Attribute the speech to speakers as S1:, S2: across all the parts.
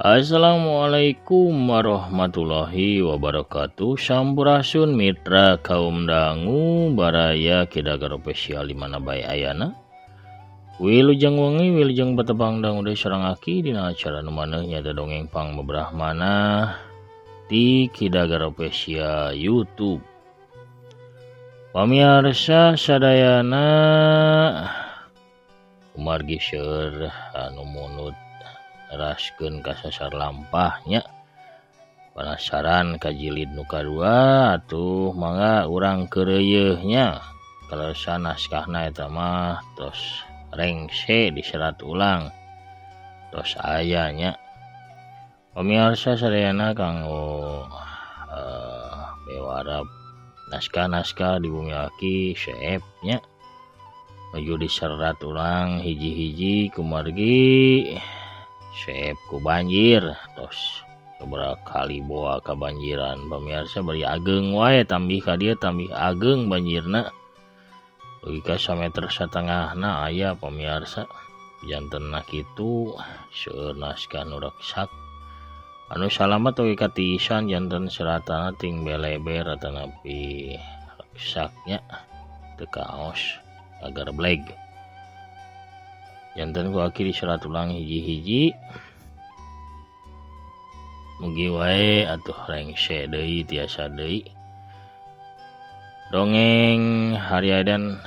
S1: Assalamualaikum warahmatullahi wabarakatuh. Sampurasun mitra kaum dangu baraya Kidagar Official di mana bae ayana. Wilujeng wengi wilujeng patepang dangu deui sareng aki dina acara nu maneuh nyaeta dongeng pang bebrahmana di Kidagar Official YouTube. Pamiarsa sadayana kumargi seueur anu munut raskeun kasasar lampahnya penasaran ka jilid nu kadua atuh mangga urang keureuyeeh kaleresan naskahna eta mah tos rengse diserat ulang tos aya nya. Pamiarsa sadayana kanggo bewarap naskah-naskah di bumi aki seep nya nuju diserat ulang hiji-hiji kumargi seep ku banjir tos sabaraha kali boa kabanjiran. Pamiarsa bari ageng wae tambih ka dieu tambih ageng banjirna dugi ka sameter satengahna aya pamiarsa. Jantenna kitu seueur naskah nu reksak anu salamet oge katiisan janten seratana ting beleber atanapi reksaknya teu kaos agar bleg. Janten ku aki diserat ulang hiji-hiji mugi wae atuh rengse deui tiasa deui dongeng hariadan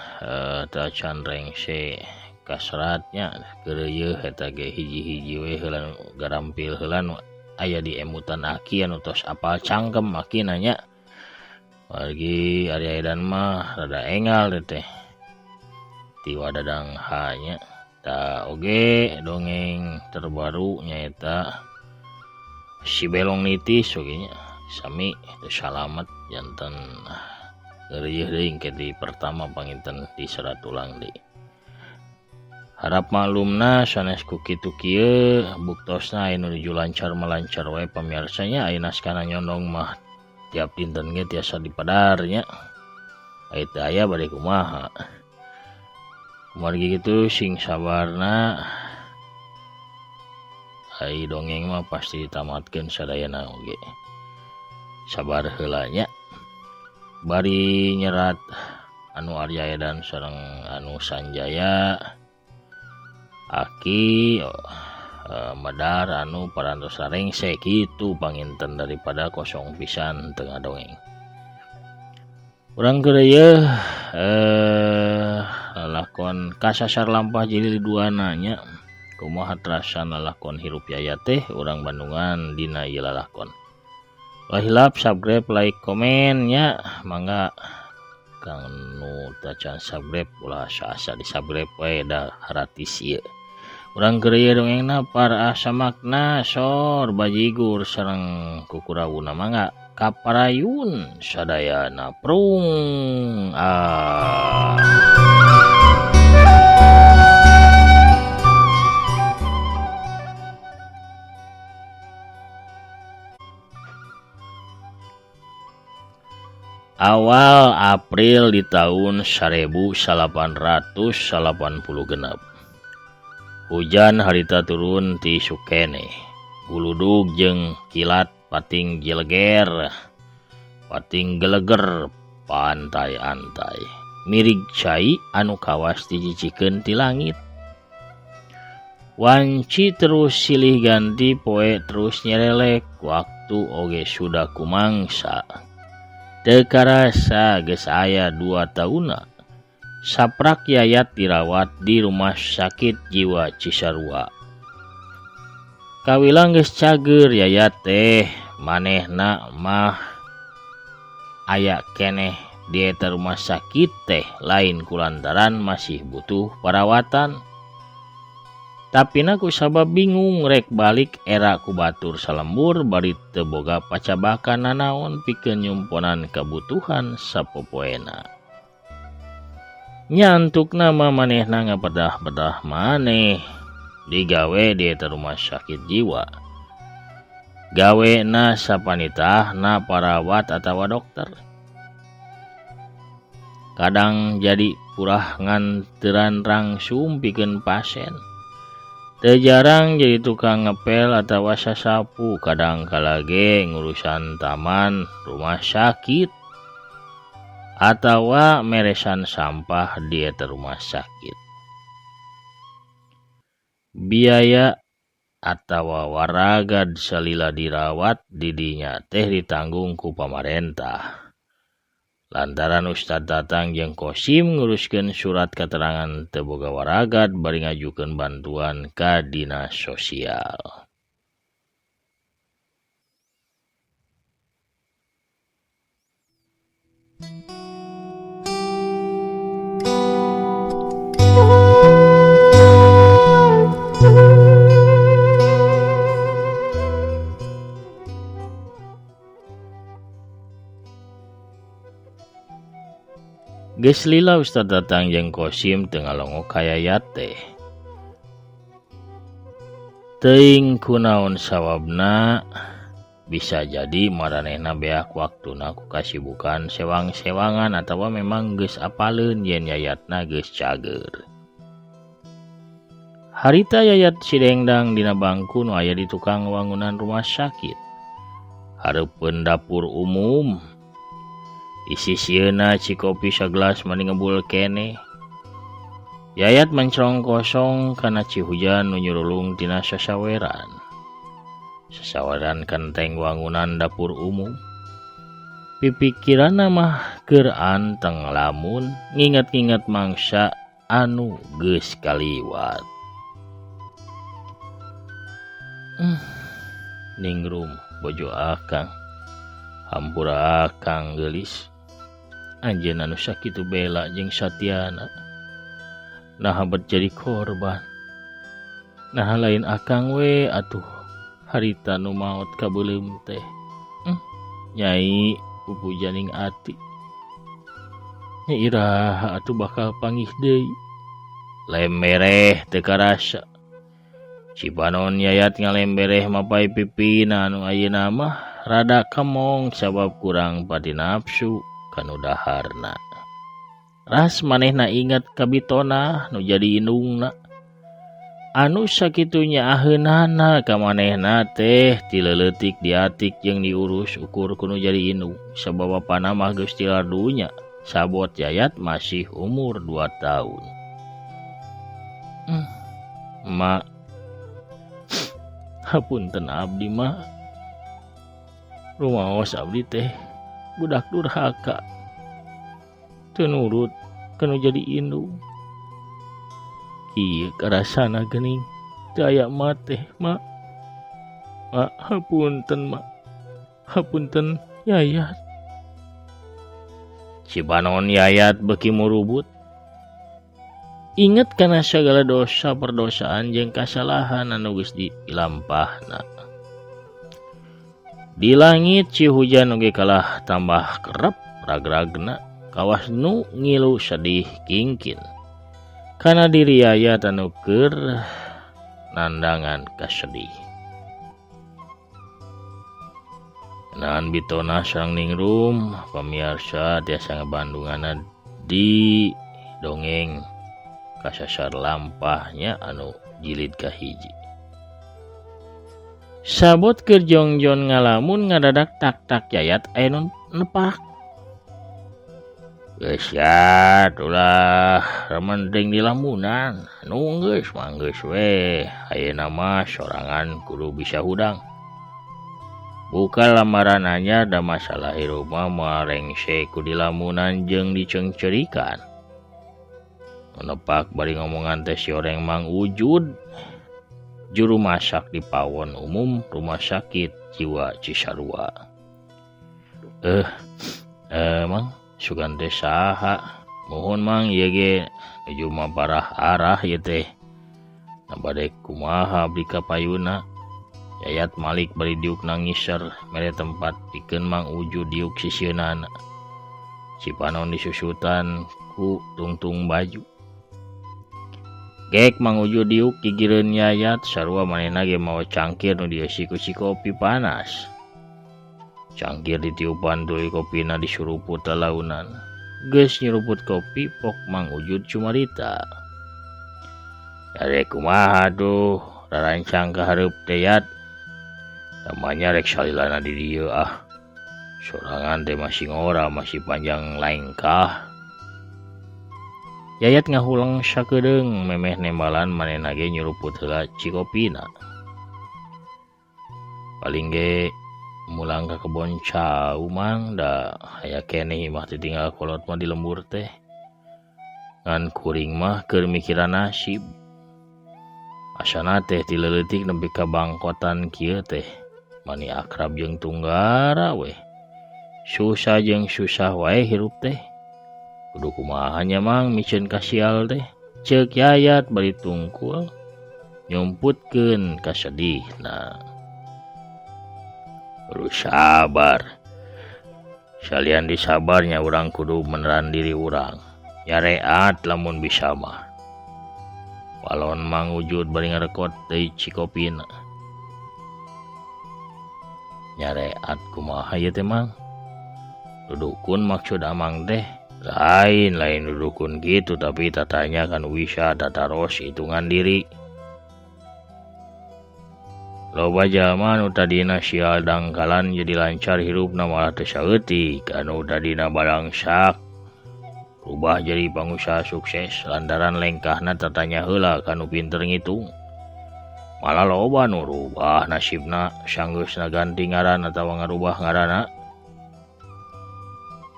S1: teu acan rengse kaseratnya keureuyeeh eta ge hiji-hiji we heula garampil heula nu aya di emutan aki anu tos apal cangkem aki nanya margi ari Aidan mah rada engal teh ti wadadang ha nya. Ta oge dongeng terbaru nyaeta si Belong Nitis oge nya sami teu salamet janten geureuyeeh deui engke di pertama panginten diserat ulang deui. Harap maklumna sanes ku kitu kieu buktosna aya nu nuju lancar malancar wae pamiarsanya aya naskahna nyondong mah tiap dinten ge tiasa dipadar nya. Aya teu aya bade kumaha. Kumargi kitu sing sabarna ai dongeng mah pasti ditamatkeun sadayana oge. Sabar heula nya. Bari nyerat anu Arya Edan sareng anu Sanjaya aki medar anu parantos rengse kitu panginten daripada kosong pisan teu ngadongeng. Urang keureuyeeh lalakon kasasar lampah jilid 2 nya kumaha terasan lalakon hirup Yaya teh urang Bandungan dina ieu lalakon. Ulah hilap subscribe like komen nya mangga kang nu tacan subscribe ulah asa-asa di subscribe wae da gratis ieu. Urang keureuyeeh dongengna para asa makna sor bajigur sareng kukurawuna mangga kaparayun sadayana prung ah. Awal April di tahun 1886. Hujan harita turun ti sukene. Guludug jeung kilat pating jeleger, pating geleger pantai-antai. Mirig cai anu kawas dicicikeun ti langit. Wanci terus silih ganti poe terus nyerelek waktu oge sudah kumangsa. Teu karasa geus aya 2 taunna. Saprak Yayat dirawat di rumah sakit jiwa Cisarua. Kawilang geus cager Yayat teh manehna mah aya keneh di eta rumah sakit teh lain kulantaran masih butuh perawatan. Tapina ku sabab bingung rek balik era ku batur salembur bari teu boga pacabakan nanaon pikeun nyumponan kabutuhan sapopoena. Nyantukna mah manehna ngapedah-pedah maneh digawe di eta rumah sakit jiwa. Gawena sapanitahna parawat atawa dokter. Kadang jadi purah nganteran rangsum pikeun pasien. Teu jarang jadi tukang ngepel atawa sasapu, kadang kala ge ngurusan taman rumah sakit atawa meresan sampah di eta rumah sakit. Biaya atawa waragad salila dirawat di dinya teh ditanggung ku pamarentah. Lantaran Ustad Tatang jeung Kosim nguruskeun surat katerangan teu boga waragad bari ngajukeun bantuan ka dinas sosial. Geus lila Ustad Tatang jeung Kosim teu ngalongok ka Yayat teh. Teuing kunaon sawabna, bisa jadi maranehna beak waktuna ku kasibukan sewang-sewangan atawa memang geus apaleun yen Yayatna geus cager. Harita Yayat sidengdang dina bangku nu aya di tukang wangunan rumah sakit. Hareupeun dapur umum. Di sisieuna cikopi sagelas mani ngebul keneh. Yayat mencrong kosong kana cihujan nu nyurulung tina sasaweran. Sasaweran kenteng wangunan dapur umum. Pipikiranna mah keur anteng lamun nginget-nginget mangsa anu geus kaliwat. Ningrum bojo akang, hampura akang geulis. Anjeun anu sakitu bela jeung satiana. Naha bet jadi korban. Naha lain akang we atuh harita nu maot kabeuleum teh. Nyai pupujaning ati. Nya iraha atuh bakal panggih deui. Lembereh teu karasa. Cipanon Yayat ngalembereh mapai pipina anu ayeuna mah rada kemong sabab kurang pati nafsu kanu daharna. Ras manehna ingat kabitona nu jadi indungna. Anu sakitu nyaaheunana ka manehna teh ti leuletik diatik jeung diurus ukur ku nu jadi indung sabab bapana mah geus tilar dunya sabot Yayat masih umur 2 tahun. Ma, hapunten abdi mah. Rumaos abdi teh budak durhaka. Teu nurut kanu jadi indung. Ieu karasana geuning teu aya ma teh, ma. Ma, hapunten ma. Hapunten Yayat. Cipanon Yayat beuki murubut. Inget kana sagala dosa perdosaan jeung kasalahan anu geus dilampahna. Di langit cihujan oge kalah tambah kerep ragragna kawas nu ngilu sedih kingkin. Kana diri Yayat anu keur nandangan kasedih. Naan bitona sareng ningrum pamiarsa tiasa ngabandunganna di dongeng kasasar lampahnya anu jilid kahiji. Sabot keur jongjon ngalamun ngadadak tak-tak Yayat aya nu nepak. Geus yat ulah remending di lamunan. Nu geus mah geus we. Ayeuna mah sorangan kudu bisa hudang. Buka lamaran anyar da masalah hirup mah moal rengse ku dilamunan jeung diceungceurikan. Nepak bari ngomongan teh si oreng Mang Ujud. Juru masak di pawon umum rumah sakit jiwa Cisarua. Mang sugan teh saha? Mohon Mang ieu ge nuju mah parah arah ieu teh. Na bade kumaha abdi ka payuna? Yayat Malik bari diuk nangiser mere tempat pikeun Mang Ujud diuk sisieunana. Cipanon disusutan ku tungtung baju. Gek Mang Ujud diuk gigireun Yayat sarua manehna ge mawa cangkir nu dieusi ku cikopi panas. Cangkir ditiupan tuluy kopina disuruput lalaunan. Geus nyeruput kopi pok Mang Ujud cumarita. Are kumaha tuh Rarancang ka hareup teh Yat. Namanya rek salilana di dieu ah. Sorangan teh masih ngora, masih panjang lengkah. Yayat ngahuleng sakedeung memeh nembalan manehna ge nyuruput heula cikopina. Paling ge mulang ka kebon cau Mang da aya keneh imah teh tinggal kolot mah di lembur teh. Ngan kuring mah keur mikiran nasib. Asana teh ti leutik nepi ka bangkotan kieu teh. Mani akrab jeung tunggara weh. Susah jeung susah wae hirup teh. Kudu kumaha nya Mang miceun ka sial teh. Ceuk Yayat bari tungkul nyumputkeun kasedihna. Kudu sabar. Salian disabarnya urang kudu meneran diri urang. Nyareat lamun bisa mah. Walon Mang Ujud bari ngarekot deui cikopina. Nyareat kumaha ieu teh Mang? Dudukun maksud Amang teh lain dudukun gitu, tapi tatanya kan wisa tataros hitungan diri. Loba jalma nu tadina sial dangkalan jadi lancar hirupna malah teu saeutik, anu tadina balangsak rubah jadi pangusaha sukses lantaran lengkahna tatanya heula kanu pinter ngitung. Malah loba nu rubah nasibna sanggeusna ganti ngaran atawa ngarubah ngaranna.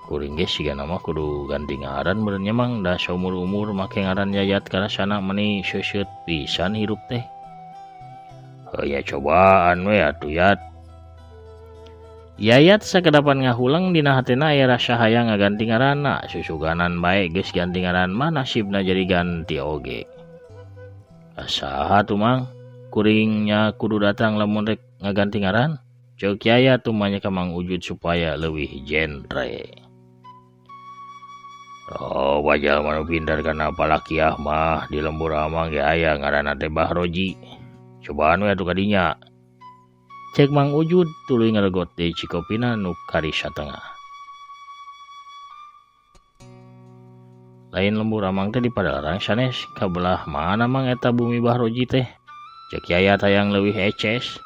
S1: Kuring ge sigana mah kudu ganti ngaran meureun nya Mang, da saumur-umur make ngaran Yayat karasana meni seuseut pisan hirup teh. Heuh cobaan we atuh Yat. Yayat sakedapan ngahuleng dina hatena aya rasa hayang ngaganti ngaranna, susuganan bae geus ganti ngaran mah nasibna jadi ganti oge. Saha tuh Mang? Kuringnya kudu datang lamun rek ngaganti ngaran. Ceuk Yayat tumanya ka Mang Ujud supaya leuwih genre. Oh, wajah manu pintar kana palakiah mah di lembur Amang ge aya ngaranna teh Bahroji. Cobaan we atuh kadinya. Cek Mang Ujud tuluy ngaregot deui cikopina nu kari satengah. Lain lembur Amang teh di Padalarang sanes, kabelah mana Mang eta bumi Bahroji teh? Cek Yayat hayang leuwih eces.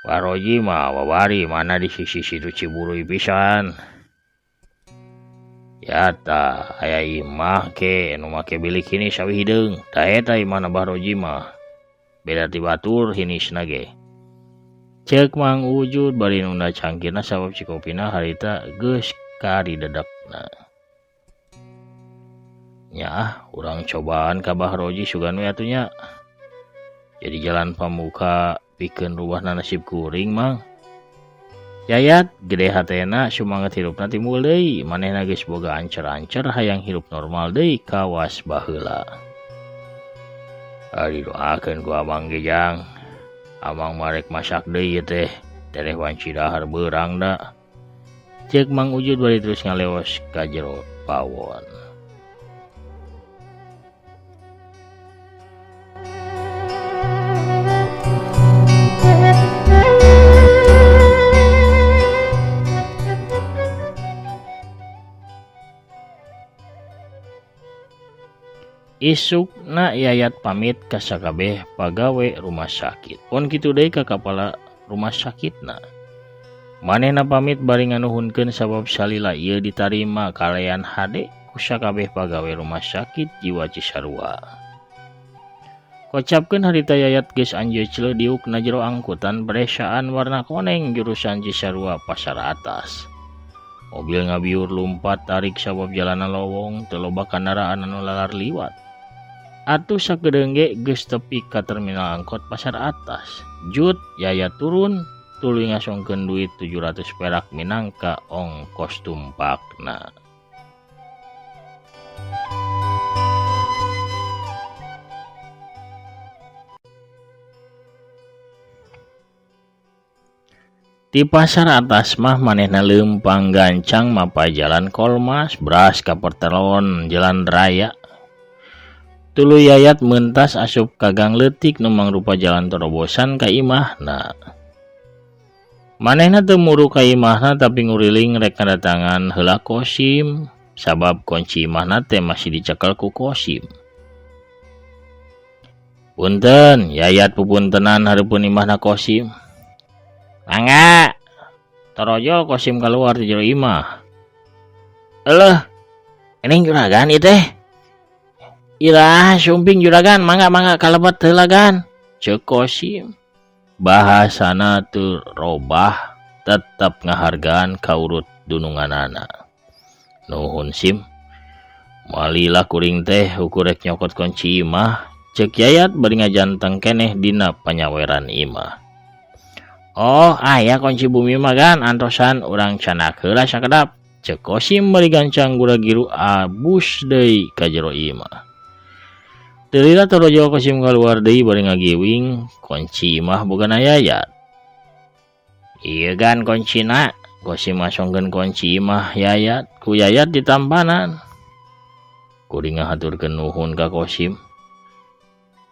S1: Bahroji mah babari mana di sisi situ Ciburuy pisan. Ya tah aya imah ke nu make bilik hinis sawi hideung. Tah eta imahna Bahroji mah. Beda ti batur hinisna ge. Ceuk Mang Ujud bari nunda cangkirna sabab cikopina harita geus kari dedekna. Nyaah urang cobaan ka Bahroji sugan we atuh nya. Jadi jalan pamuka pikeun rubahna nasib kuring Mang. Yayat gede hatena sumanget hirupna timbul deui, manehna geus boga ancer-ancer hayang hirup normal deui kawas baheula. Ari doakeun ku Amang ge Jang. Amang marek masak deui ieu teh, tereh wanci dahar beurang da. Ceuk Mang Ujud bari terus ngaleos ka jero pawon. Isukna Yayat pamit ka sakabeh pagawe rumah sakit. Pon kitu deui ka kapala rumah sakitna. Manehna pamit bari nganuhunkeun sabab salila ieu ditarima kalayan hade ku sakabeh pagawe rumah sakit jiwa Cisarua. Kocapkeun harita Yayat geus anjeun diuk na jero angkutan pedesaan warna koneng jurusan Cisarua Pasar Atas. Mobil ngabiur lumpat tarik sabab jalanan lowong teu loba kandaraan anu lalar liwat. Atuh sakedeung ge geus tepi ka terminal angkot Pasar Atas. Jut Yayat turun tuluy ngasongkeun duit 700 perak minangka ongkos tumpakna. Di Pasar Atas mah manehna leumpang gancang mapay jalan Kolmas beras ka pertelon jalan raya. Tuluy Yayat mentas asup ka gang leutik nu mangrupa jalan terobosan ka imahna. Manehna teu muru ka imahna tapi nguriling rek ngadatangan heula Kosim sabab kunci imahna teh masih dicekel ku Kosim. Punten, Yayat pupuntenan hareupeun imahna Kosim. Mangga. Torojol Kosim keluar ti jero imah. Eleuh, ini juragan ieu teh. Iraha sumping juragan, mangga mangga kalebet heula gan. Ceuk Kosim. Bahasana teu robah, tetep ngahargaan ka urut dununganana. Nuhun Sim. Moal lila kuring teh ukur rek nyokot kunci imah. Ceuk Yayat bari ngajanteng keneh dina panyaweran imah. Oh, aya kunci bumi mah gan, antosan urang canak heula sakedap. Ceuk Kosim bari gancang gura-giru abus deui ka jero imah. Teu lila torojol Kosim kaluar deui bari ngagiwing kunci imah bogana Yayat. Ieu gan kuncina, Kosim ngasongkeun kunci imah Yayat, ku Yayat ditampanan. Kuring ngahaturkeun nuhun ka Kosim.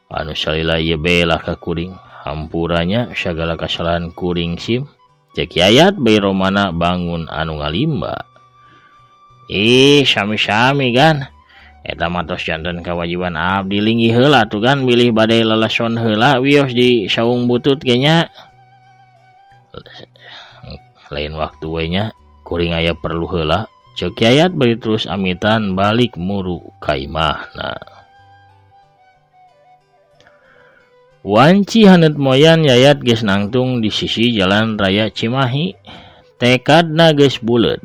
S1: Anu salila ieu bela ka kuring, hampuranya sagala kasalahan kuring Sim. Ceuk Yayat bari romana bangun anu ngalimba. Ih, sami-sami gan. Eta mah tos janten kawajiban abdi linggih heula tuh gan bilih bade leleson heula wios di saung butut ge nya. Lain waktu we nya, kuring aya perlu heula. Ceuk Yayat bari terus amitan balik muru ka imahna. Wanci haneut moyan Yayat geus nangtung di sisi jalan raya Cimahi. Tekadna geus buleud.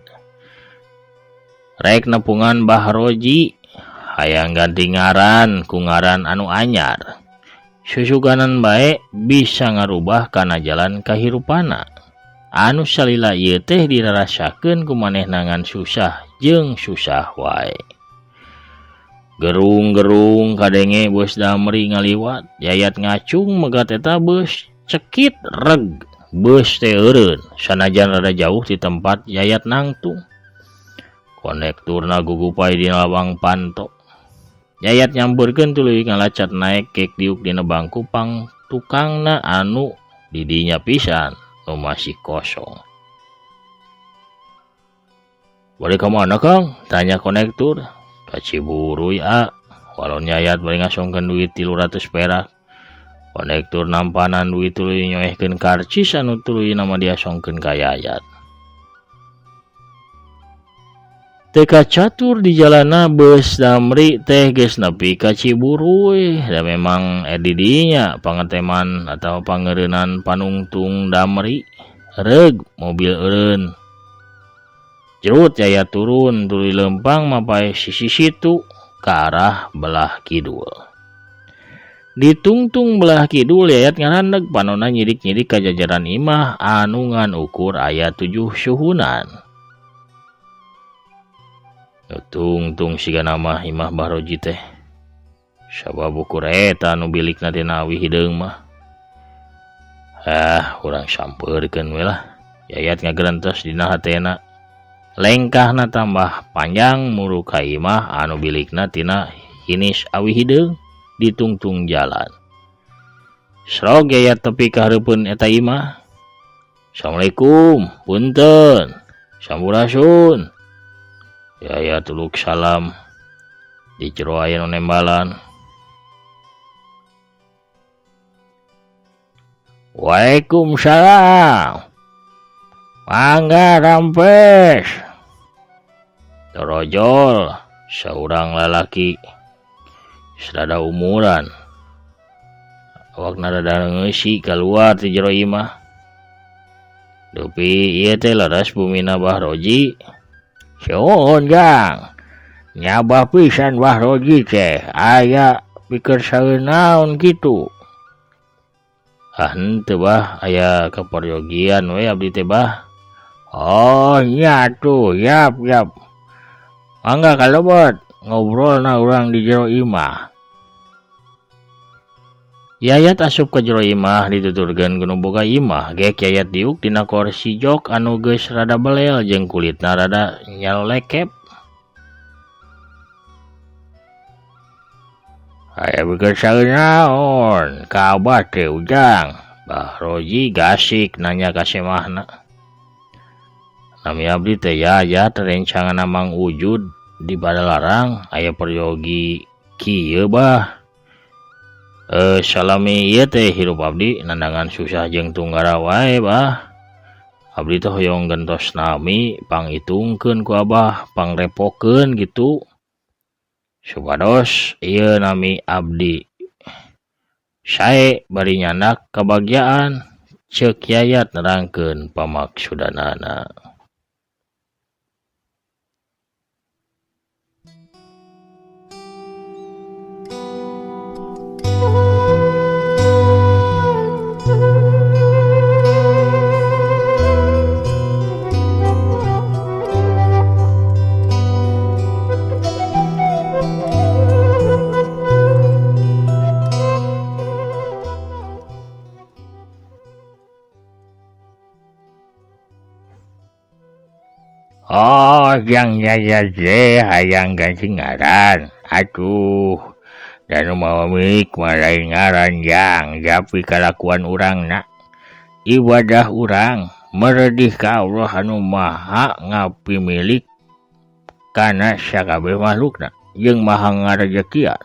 S1: Rek nepungan Bahroji, hayang ganti ngaran ku ngaran anu anyar. Susuganan bae bisa ngarubah kana jalan kahirupana. Anu salila ieu teh dirarasakeun ku manehna ngan susah jeung susah wae. Gerung-gerung kadenge bus Damri ngaliwat, Yayat ngacung megat eta bus cekit reg. Bus teh eureun sanajan rada jauh ti tempat Yayat nangtung. Konekturna gugupai dina lawang panto. Yayat nyampeurkeun tuluy ngalacat naek kek diuk dina bangku pang tukangna anu didinya pisan nu masih kosong. Balik ka mana Kang? Tanya konektur. Ka Ciburuy a. Walon Yayat bari ngasongkeun duit 300 perak. Konektur nampanan duit tuluy nyoehkeun karcis anu tuluy nama diasongkeun ka Yayat. Teu kacatur di jalana bus Damri teh geus nepi ka Ciburuy. Da memang didinya pangeteman atau pangeureunan panungtung Damri. Reug mobil eureun. Jerut Yayat turun tuluy leumpang mapae sisi situ ka arah belah kidul. Ditungtung belah kidul Yayat ngarandeg panona nyidik-nyidik ka jajaran imah anu ngan ukur aya 7 suhunan. Tungtung siga nama imah Bahroji teh. Sabab ukur eta anu bilikna tina awi hideung mah. Ah, urang sampeurkeun we lah. Yayat ngagerentos dina hatena. Lengkahna tambah panjang muru ka imah anu bilikna tina hinis awi hideung ditungtung jalan. Srog Yayat tepi ka hareupeun eta imah. Assalamualaikum, punten. Sampurasun. Yayat tuluk salam. Di jero aya nu nembalan. Waalaikumsalam. Mangga rampes. Torojol saurang lalaki serada umuran. Awakna rada ngeusi kaluar ti jero imah. Dupi ieu teh leres bumina Bahroji. Suhun Gang. Nyabah pisan Bahroji teh aya pikir saeun naon kitu. Ah henteu bah aya kaperyogian we abdi teh bah. Oh nya tuh yap yap. Mangga kalebet ngobrolna urang di jero imah. Yayat asup ka jero imah dituturkeun ku nu boga imah. Gek Yayat diuk dina kursi jok anu geus rada belel jeung kulitna rada nyalekep. Aya beukeut saeun naon ka abah teh Ujang. Bahroji gasik nanya ka semahna. Nami abdi teh Yayat rencangan Mang Ujud di Padalarang aya peryogi kieu bah. Salami ieu teh hirup abdi nandangan susah jeung tunggara wae bah. Abdi teh hoyong gentos nami pangitungkeun ku abah, pangrepokeun gitu. Supados ieu nami abdi sae bari nyandak kabagjaan ceuk Yayat nerangkeun pamaksudanana. Oh, yang Yayat teh hayang ganti ngaran. Aduh, dan mawa milik mah lain ngaran jang, tapi kalakuan urangna. Ibadah urang meredih ka Allah anu maha ngapimilik kana sakabeh makhlukna jeung maha ngarejekian.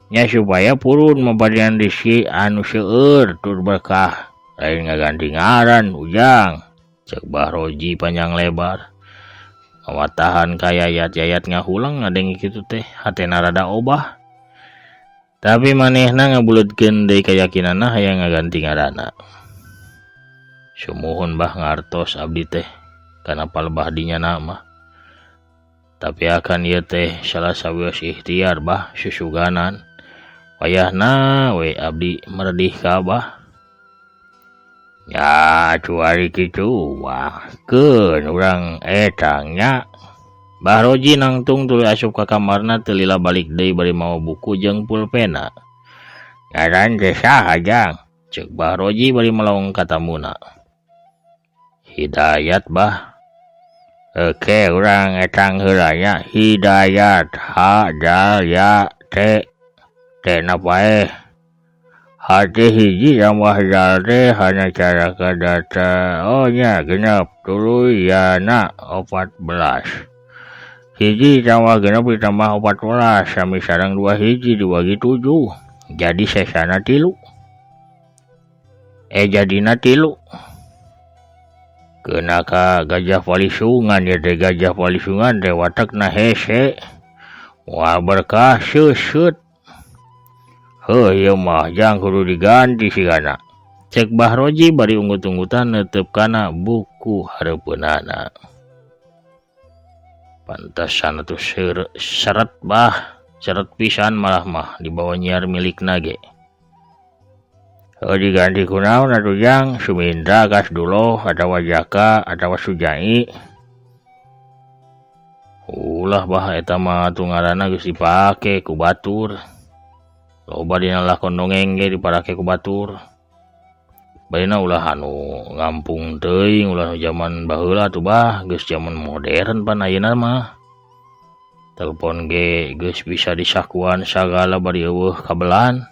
S1: Nya supaya purun mapadian rezeki anu seueur tur berkah, lain ngaganti ngaran ujang. Cek Bahroji panjang lebar. Ngawatahan ka Yayat, Yayat ngahulang ngadenge kitu teh, hatena rada obah. Tapi manehna ngabuleutkeun deui kayakinanna hayang ngaganti ngaranna. Sumuhun bah ngartos abdi teh kana palebah dinyana mah. Tapi akan ieu teh salah sawios ikhtiar bah susuganan. Wayahna we abdi meredih ka abah. Ya cuari kitu mah keun urang etang nya. Bahroji nangtung tuluy asup ka kamarna teu lila balik deui bari mawa buku jeung pulpena. Ngaran teh saha jang? Ceuk Bahroji bari melong ka tamuna. Hidayat bah. Oke urang etang heula nya. Hidayat H dal ya T T na paeh. Hati hiji tambah dal teh hanya cara kadata. Oh nya genep tuluy yana 14. Hiji tambah genep ditambah 14 sami sareng 2 hiji dibagi 7. Jadi sesana 3. Jadina 3. Keuna ka gajah palisungan ya teh gajah palisungan teh watekna hese. Wah berkah seuseup. Heuh ieu mah jang kudu diganti sigana. Cek Bahroji bari unggut-unggutan neuteup kana buku hareupeunana. Pantasan atuh seret bah, seret pisan malah mah dibawa nyiar milikna ge. Heuh diganti kunaon atuh jang, Sumintra Kasduloh atawa Jaka atawa Sujai. Ulah bah eta mah atuh ngaranna geus dipake ku batur. Loba dina lakon dongeng ge diparake ku batur. Barina ulah anu ngampung teuing, ulah nu jaman baheula atuh bah, geus jaman modern pan ayeuna mah. Telepon ge geus bisa disakuan sagala bari eueuh kabelan.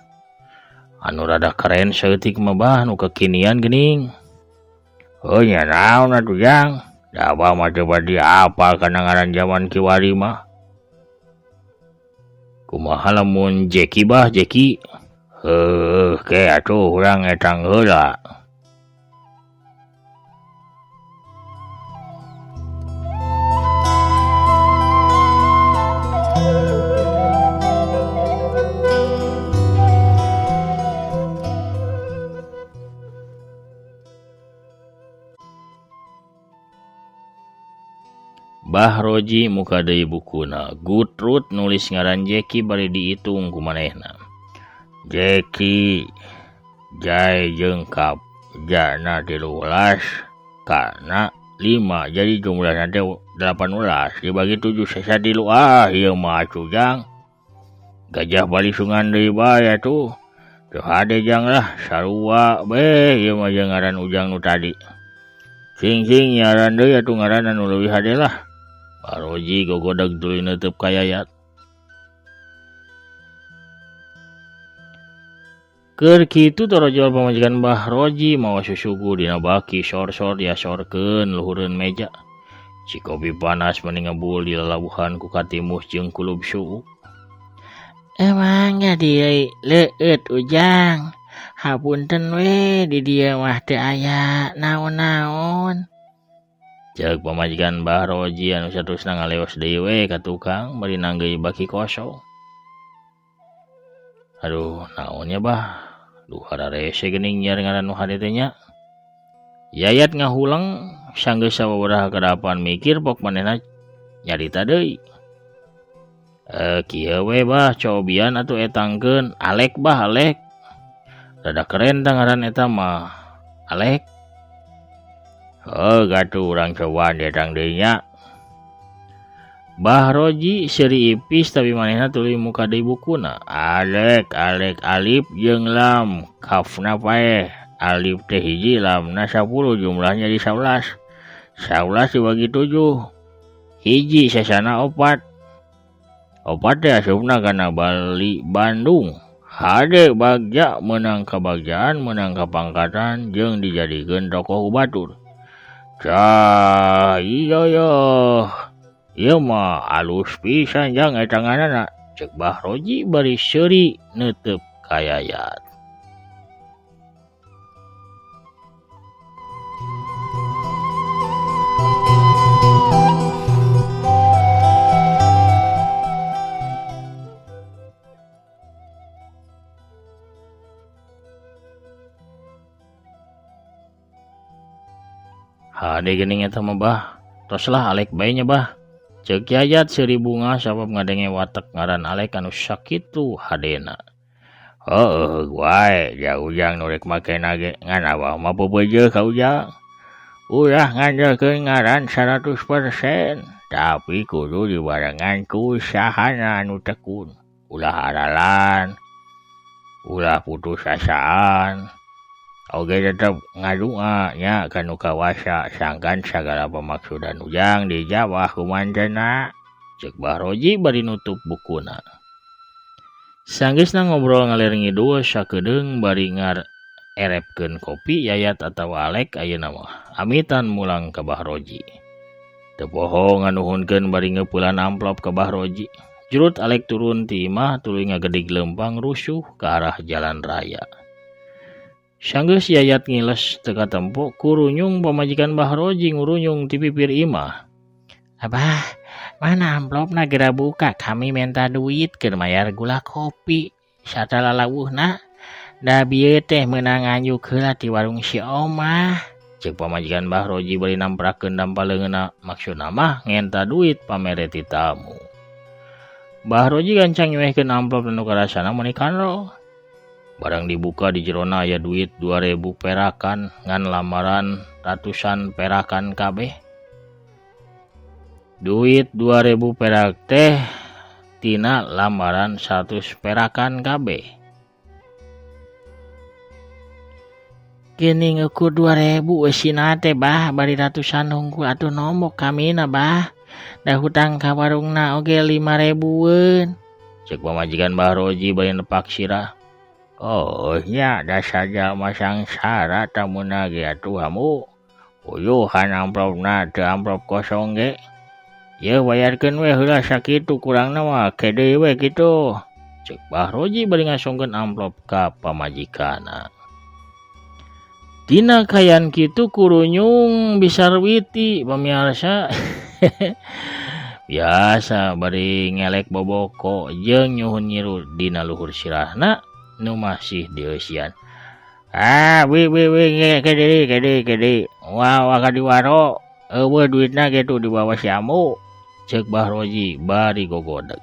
S1: Anu rada keren saeutik mah bah, nu kekinian geuning. Heuh nya naon atuh jang? Da abah mah teu bade apal kana ngaran jaman kiwari mah. Kumaha lamun Jeki bah, Jeki? Heuh, ke atuh urang etang heula. Bahroji muka deui bukuna. Gutrut nulis ngaran Jeki bari diitung ku manehna. Jeki jai jeung kap jana 13 kana 5 jadi jumlahna teh 18 dibagi 7 sesa 3. Ah ieu mah atuh jang. Gajah balisungan deui bae atuh. Teu hade jang lah sarua be ieu mah jeung ngaran ujang nu tadi. Cing-cing nyaran deui atuh ngaran anu leuwih hade lah. Bahroji gogodeg tuluy neuteub ka Yayat. Keur kitu torojol pamajikan Bahroji mawa susugu dina baki sor-sor diasorkeun luhureun meja. Cikopi panas meni ngebul di lalabuhan ku katimuh jeung kulub suuk. Emangnya di leueut Ujang. Hapunten we di dieu mah teu aya naon-naon. Ceuk pamajikan Bah Roji anu saterusna ngaleos deui we ka tukang bari nanggeuy baki kosong. Aduh, naonnya bah? Duh hararese geuning nyiar ngaran nu hade teh nya. Yayat ngahuleng sanggeus sababaraha kadapan mikir pok manehna nyarita deui. Kieu we bah cobian atuh etangkeun Alek bah Alek. Rada keren tah ngaran eta mah Alek. Heuh gatuh urang cobaan datang deui nya. Bah Roji seuri ipis tapi manehna tuluy muka deui bukuna. Alek Alek alif jeung lam kafna paeh. Alif teh hiji lamna 10 jumlahnya di 11. 11 dibagi 7. Hiji sesana 4. 4 teh asupna kana Bali Bandung. Hade bagja menang kabagjaan menang kapangkatan jeung dijadikeun tokoh batur. Cah iya yo. Ieu mah alus pisan jang eta ngaranna. Ceuk Bah Roji bari seuri neuteup ka Yayat. Hade geuning eta mah bah. Tos lah Alek bae nya bah. Ceuk Yayat seuri bunga sabab ngadenge watek ngaran Alek anu sakitu hadena. Heueuh wae ja Ujang nu rek makena ge ngan abah mah pepeujeuh ka Ujang. Ulah ngandelkeun ngaran 100% tapi kudu dibarengan ku usahana anu tekun. Ulah aralan, ulah putus asaan. Oge tetep ngadua nya ka nu kawasa sangkan sagala pamaksudan Ujang dijawah ku mantena. Ceuk Bah Roji bari nutup bukuna. Sanggeusna ngobrol ngalir ngidul sakedeung bari ngarerepkeun kopi Yayat atawa Alek ayeuna mah amitan mulang ka Bah Roji. Teu poho nganuhunkeun bari ngeupulan amplop ka Bah Roji. Jurut Alek turun ti imah tuluy ngagedig leumpang rusuh ka arah jalan raya. Sanggeus Yayat ngiles teu katempo kurunyung pamajikan Bah Roji ngurunyung ti pipir imah. Abah, mana amplopna geura buka kami menta duit keur mayar gula kopi. Satala lawuhna da bieu teh meunang nganjuk heula ti warung si Omah. Ceuk pamajikan Bah Roji bari namprakeun dampa leungeunna maksudna mah ngenta duit pamere ti tamu. Bah Roji gancang nyuehkeun amplop nu karasana meuni kanro. Barang dibuka di jerona aya duit 2000 perakan ngan lamaran ratusan perakan kabeh. Duit 2000 perak teh tina lamaran 100 perakan kabeh. Geuning ukur 2000 eusina teh bah bari ratusan hungkul atuh nombok kamina bah. Da hutang ka warungna oge 5000-eun. Ceuk pamajikan Bah Roji bari nepak sirah. Oh nya da saja masangsara tamuna ge atuh hamu. Uyuhan amplopna teu amplop kosong ge. Yeuh bayarkeun we heula sakitu kurangna mah ke deui we kitu. Ceuk Bah Roji bari ngasongkeun amplop ka pamajikanna. Dina kayan kitu kurunyung Bisarwiti pamiarsa. Biasa bari ngelek boboko jeung nyuhun nyiru dina luhur sirahna nu masih dieusian. Ah, wi wi wi ke deui ke deui ke deui. Wah, wah ka diwaro. Eueuh duitna kitu dibawa si Amu. Ceuk Bah Roji bari gogodeg.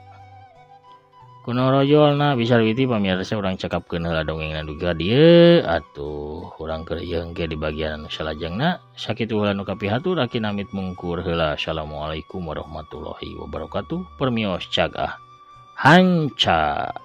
S1: Kuno rojolna Bisarwiti pamirsa urang cekapkeun heula dongengna dugi ka dieu atuh urang keur jeung ke di bagian anu salajengna. Sakitu heula nu kapihatur aki namit mungkur heula. Assalamualaikum warahmatullahi wabarakatuh. Permios cagah hanca.